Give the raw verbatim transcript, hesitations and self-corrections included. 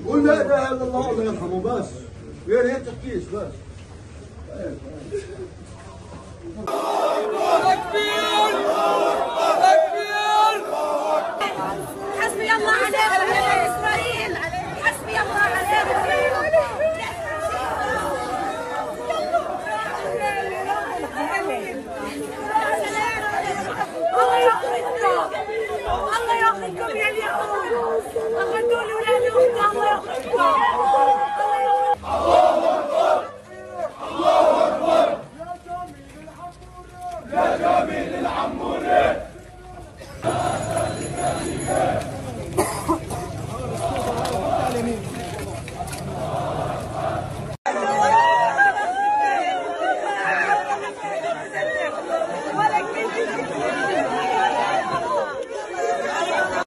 قول لا إله إلا الله، الله يرحمه بس. غير هيك تحكيش بس. حسبي الله عليكم يا إسرائيل. حسبي الله عليكم. الله يعطيكم. الله يعطيكم يا اليهود.